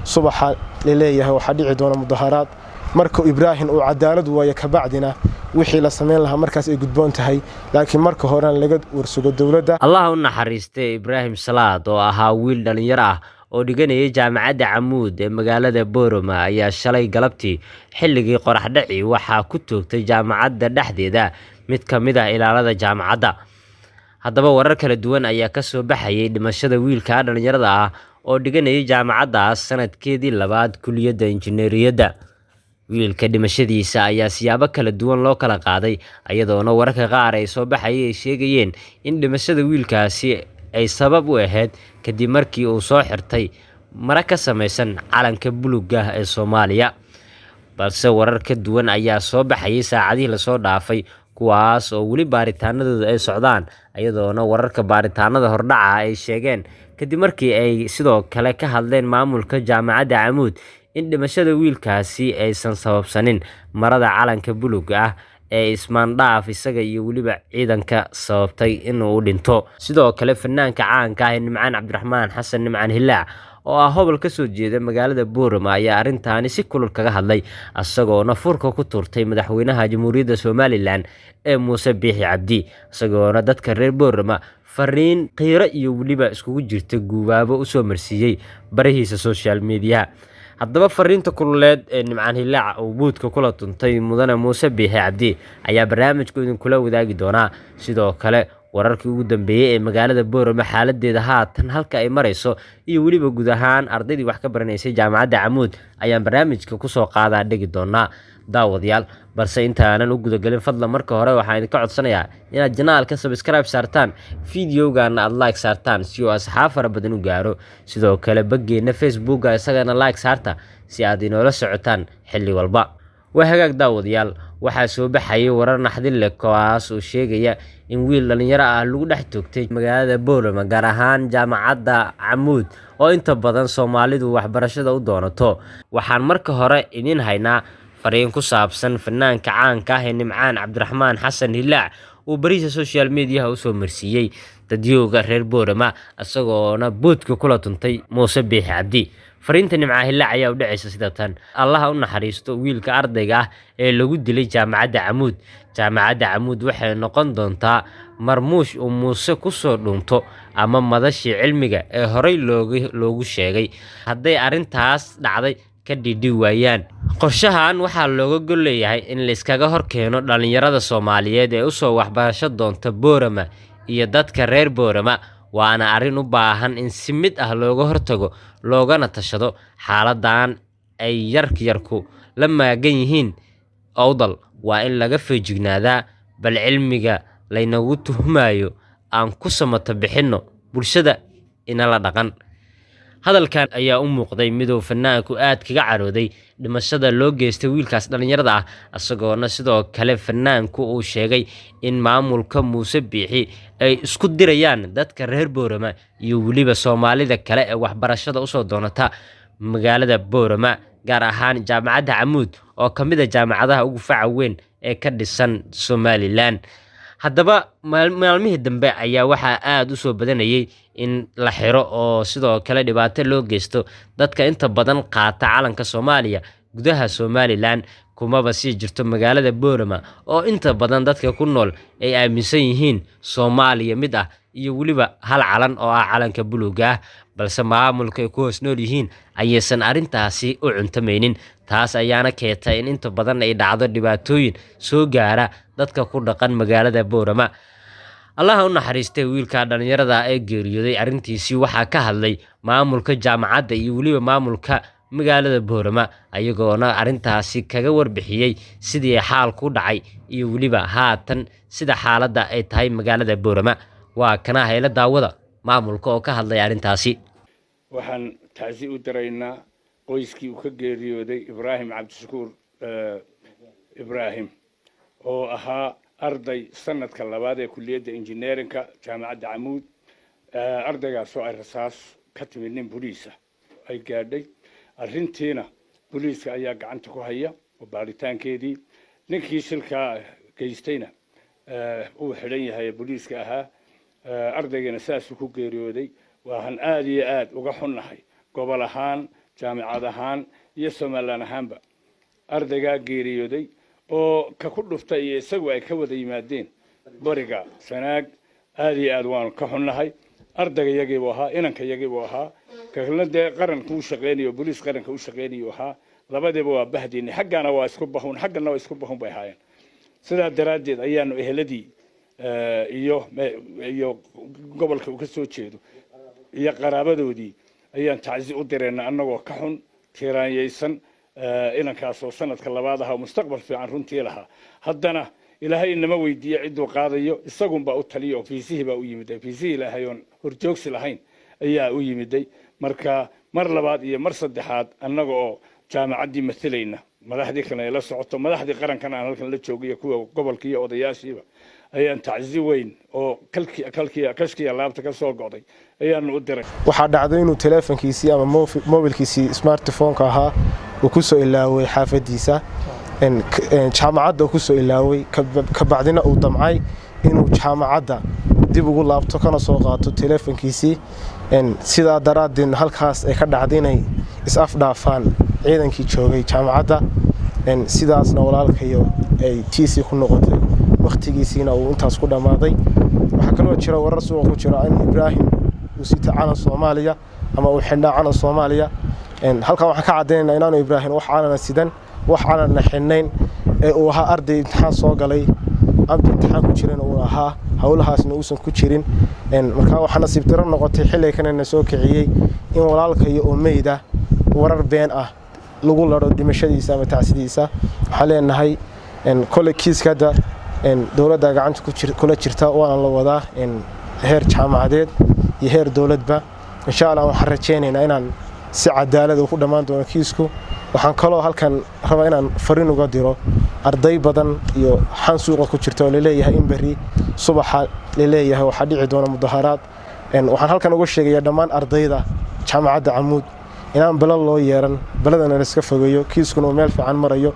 Subaxa laleeyahay waxaa dhici doona mudaharaad. Marka Ibraahim uu cadaalad waayo kabacdina, wixii la samayn lahaa markaas ay gudboon tahay, laakiin marka horena laga warsugo dowladda. Allah u naxariistay Ibraahim Salaad oo ahaa wiil dhallinyaro ah oo dhiganayay Jaamacadda Camuud ee magaalada Boorama ayaa shalay galabtii xilligii qorax dhaci waxaa ku toogtay jaamacadda dhexdeeda mid ka mid ah ilaalada jaamacadda. Haddaba, warar kala duwan ayaa ka soo baxayay dhimashada wiilka dhallinyarada ah oo dhiganayay jaamacaddaas sanadkeedii labaad, kuliyadda injineeriyadda. Wiilka dhimashadiisa ayaa siyaabo kala duwan loo kala qaaday, iyadoona wararka qaar ay soo baxayay ay sheegayeen in dhimashada wiilkaasi ay sabab u ahayd kadib markii uu soo xirtay maro ka samaysan calanka buluugga ah ee Soomaaliya. Balse warar ka duwan ayaa soo baxayay saacadihii lasoo dhaafay, kuwaas oo weli baaritaanadooda ay socdaan, iyadoona wararka baaritaanada hordhaca ay sheegeen, kadib markii ay sidoo kale ka hadleen maamulka Jaamacadda Camuud, in dhimashada wiilkaasi aysan sababsanin marada calanka buluugga ah ee ismaandhaaf isaga iyo weliba ciidanka sababtay inuu dhinto. Sidoo kale, fanaanka caanka ah ee Nimcaan Cabdiraxmaan Xasan, Nimcaan Hilaac, oo ah hobol ka soo jeeda magaalada Boorama, ayaa arrintaani si kulul kaga hadlay, isagoona furka ku turtay madaxweynaha Jamhuuriyadda Somaliland ee Muuse Biixi Cabdi, isagoona dadka reer Boorama fariin qiiro iyo weliba iskugu jirta guubaabo usoo marsiiyey barihiisa social media. Haddaba, fariinta kululeed ee Nimcaan Hilaac uu buudka kula tuntay mudane Muuse Biixi Cabdi ayaa barnaamijku idinkula wadaagi doonaa. Sidoo kale, wararkii ugu dambeeyey ee magaalada Boorama, xaaladeeda haatan halka ay marayso, iyo weliba guud ahaan ardaydii wax ka baranaysay Jaamacadda Camuud ayaan barnaamijka kusoo qaadaa dhigi doonaa, daawadayaal. Balse intaanan u gudagelin, fadlan marka hore waxaan idinka codsanayaa inaad channelka subscribe saartaan, videogana aad like saartaan si uu asxaab fara badan u gaaro. Sidoo kale, baggeenna Facebooka isagana like saarta si aad inoola socotaan xilli walba. Waa hagaag, daawadayaal. Waxaa soo baxayay warar naxdin leh, kuwaas oo sheegaya in wiil dhallinyaro ah lagu dhex toogtay magaalada Boorama, gaar ahaan Jaamacadda Camuud oo inta badan Soomaalidu waxbarashada u doonato. Waxaan marka hore idiin haynaa fariin ku saabsan fanaanka caanka ah ee Nimcaan Cabdiraxmaan Xasan Hilaac uu barihiisa social mediaha usoo marsiiyey dadyooga reer Boorama, isagoona boodka kula tuntay Muuse Biixi Cabdi. Fariinta Nimcaan Hilaac ayaa u dhacaysa sida tan: "Allaha u naxariisto wiilka ardayga ah ee lagu dilay Jaamacadda Camuud. Jaamacadda Camuud waxay noqon doontaa marmuush uu Muuse kusoo dhuunto ama madashii cilmiga ee horey loogu sheegay. Hadday arrintaas dhacday ka dhidhi waayaan, qorshahan waxaa looga gol leeyahay in layskaga horkeeno dhallinyarada Soomaaliyeed ee usoo waxbarasho doonta Boorama iyo dadka reer Boorama, waana arrin u baahan in si mid ah looga hortago loogana tashado. Xaaladan ay yaryarku la maagan yihiin Awdal waa in laga feejignaadaa. Bal cilmiga laynagu tuhmayo aan ku samato bixinno bulshada inala dhaqan." Hadalkan ayaa u muuqday miduu fanaanku aad kaga carooday dhimashada loo geystay wiilkaas dhallinyarada ah, isagoona sidoo kale fanaanku uu sheegay in maamulka Muuse Biixi ay isku dirayaan dadka reer Boorama iyo weliba Soomaalida kale ee waxbarashada usoo doonata magaalada Boorama, gaar ahaan Jaamacadda Camuud oo ka mid ah jaamacadaha ugu faca weyn ee ka dhisan Somaliland. Haddaba, maalmihii dambe ayaa waxaa aada u soo badanayay in la xiro oo sidoo kale dhibaato loo geysto dadka inta badan qaata calanka Soomaaliya gudaha Somaliland, kumaba sii jirto magaalada Boorama oo inta badan dadka ku nool ay aaminsan yihiin Soomaaliya mid ah iyo weliba hal calan oo ah calanka buluugga ah. Balse maamulka ay ku hoos nool yihiin ayaysan arrintaasi u cuntamaynin. Taas ayaana keentay in inta badan ay dhacdo dhibaatooyin soo gaara dadka ku dhaqan magaalada Boorama. Allaha u naxariistay wiilka dhallinyarada ee geeriyooday. Arrintiisii waxaa ka hadlay maamulka jaamacadda iyo weliba maamulka magaalada Boorama, ayagoona arrintaasi kaga warbixiyey sidii xaalku dhacay iyo weliba haatan sida xaaladda ay tahay magaalada Boorama. Waa kana hayla daawada maamulka oo ka hadlay arrintaasi. Waxaan tacsi u diraynaa qoyskii uu ka geeriyooday Ibraahim Cabdishakuur Ibraahim, oo ahaa arday sanadka labaad ee kulliyadda engineeringka Jaamacadda Camuud. Ardaygaasoo ay rasaas ka timid nin boliisa ay gaadhay. Arrintiina boliiska ayaa gacanta ku haya oo baaritaankeedii, ninkii shilkaa geystayna uu xidhan yahay boliiska ahaa. Ardaygana saasuu ku geeriyooday. Waxaan aada iyo aada uga xunnahay gobol ahaan. Jaamicad ahaan iyo Somaliland ahaanba ardaygaa geeriyooday oo ka ku dhuftay iyo isagu ay ka wada yimaadeen bariga Sanaag, aada iyo aad waanu ka xunnahay. Ardayga yagiibuu ahaa, inanka yagiibuu ahaa, kalna dee qaranka u shaqeynayo, boliis qaranka u shaqeynayu ahaa. Labadiiba waa bahdiinay, xaggana waa isku bahun, xaggana waa isku bahun bay ahaayeen. Sidaa daraaddeed ayaanu eheladii iyo gobolka uu ka soo jeedo iyo qaraabadoodii ayaan tacsi u dirayna, annagoo ka xun, tiiraanyaysan. Inankaasoo sanadka labaad ahaa oo mustaqbal fiican runtii lahaa, haddana Ilaahay inama weydiiye cidduu qaadayo, isagunbaa u taliya oo fiisihii baa u yimiday. Fiisihii Ilaahay oon horjoogsi lahayn ayaa u yimiday. Marka mar labaad iyo mar saddexaad, annaga oo jaamacaddii matalayna, madaxdii kalena ay la socoto, madaxdii qarankana aan halkan la joogiyo, kuwa gobolka iyo odayaashiiba, ayaan tacsi weyn oo kalkiya kashkiya laabta ka soo go'day ayaanu u diray. Waxaa dhacday inuu teleefonkiisii ama mobilkiisii smartphone-ka ahaa uu ku soo ilaaway xaafadiisa, jaamacadda uu ku soo ilaaway. Kabacdina uu damcay inuu jaamacadda dib ugu laabto kana soo qaato teleefonkiisii. Sidaa daraaddeedna halkaas ay ka dhacday inay is-afdhaafaan ciidankii joogay jaamacadda. Sidaasna walaalkayo ay tiisii ku noqotay, wakhtigiisiina uu intaas ku dhammaaday. Waxaa kaloo jira warar suuqa ku jira in Ibraahim uu sita calan Soomaaliya ama uu xidhnaa calan Soomaaliya. Halkan waxaan ka caddaynaynaa inaanu Ibraahim wax calana sidan, wax calanna xidhnayn, ee uu ahaa arday imtixaan soo galay, arday imtixaan ku jiran uu ahaa, howlahaasna uusan ku jirin. Markaa waxaa nasiib daro noqotay xilliga kanana soo kiciyey in walaalkayo oo meyda warar been ah lagu laro dhimashadiisa ama tacsidiisa. Waxaan leenahay, kolley kiiska hadda dowladda gacanta kula jirta, waana la wadaa heer jaamacadeed iyo heer dowladba. Insha Allah waxaan rajaynaynaa inaan si cadaalad uu ku dhammaan doono kiisku. Waxaan kaloo halkan rabaa inaan fariin uga diro arday badan iyo xan suuqa ku jirta oo laleeyahay in berri subaxa laleeyahay waxaa dhici doona mudaharaad. Waxaan halkan uga sheegayaa dhammaan ardayda Jaamacadda Camuud inaan balo loo yeeran, baladana laiska fogeeyo, kiiskuna uu meel fiican marayo.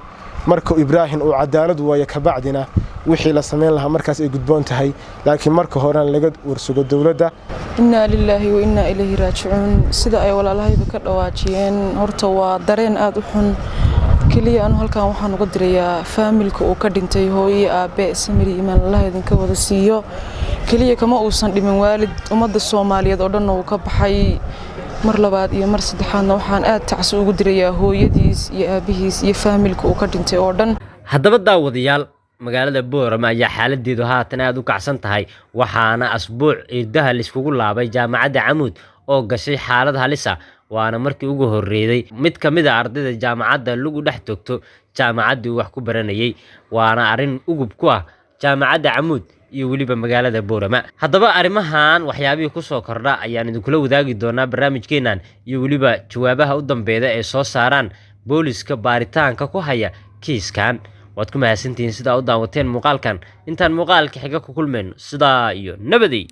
Marka Ibraahim uu cadaalad waayo kabacdina wixii la samayn lahaa markaas ay gudboon tahay, laakiin marka horena laga warsugo dowladda. Innaa lilaahi wa innaa ilayhi raajicuun. Sida ay walaalahayba ka dhawaajiyeen, horta waa dareen aada u xun. Keliya anu halkan waxaan uga dirayaa faamilka uu ka dhintay, hooyo, aabe, samiri imaan Allah idinka wada siiyo. Keliya kama uusan dhimin waalid, ummadda Soomaaliyeed oo dhanna uu ka baxay. Mar labaad iyo mar saddexaadna waxaan aad tacsi ugu dirayaa hooyadiis iyo aabihiis iyo faamilka uu ka dhintay oo dhan. Haddaba daawadayaal, magaalada Boorama ayaa xaaladeedu haatan aada u kacsan tahay, waxaana asbuuc irdaha laiskugu laabay Jaamacadda Camuud oo gashay xaalad halis ah. Waana markii ugu horreeyay mid ka mid a ardayda jaamacadda lagu dhex togto jaamacaddii uu wax ku baranayay, waana arrin ugub ku ah Jaamacadda Camuud iyo weliba magaalada Boorama. Haddaba arrimahan waxyaabihii kusoo kordha ayaan idinkula wadaagi doonaa barnaamijkeennan iyo weliba jawaabaha u dambeeda ee soo saaraan booliska baaritaanka ku haya kiiskan. Waad ku mahadsantihiin sidaa u daawateen muuqaalkan. Intaan muuqaalka xiga ku kulmayno, sidaa iyo nabadey.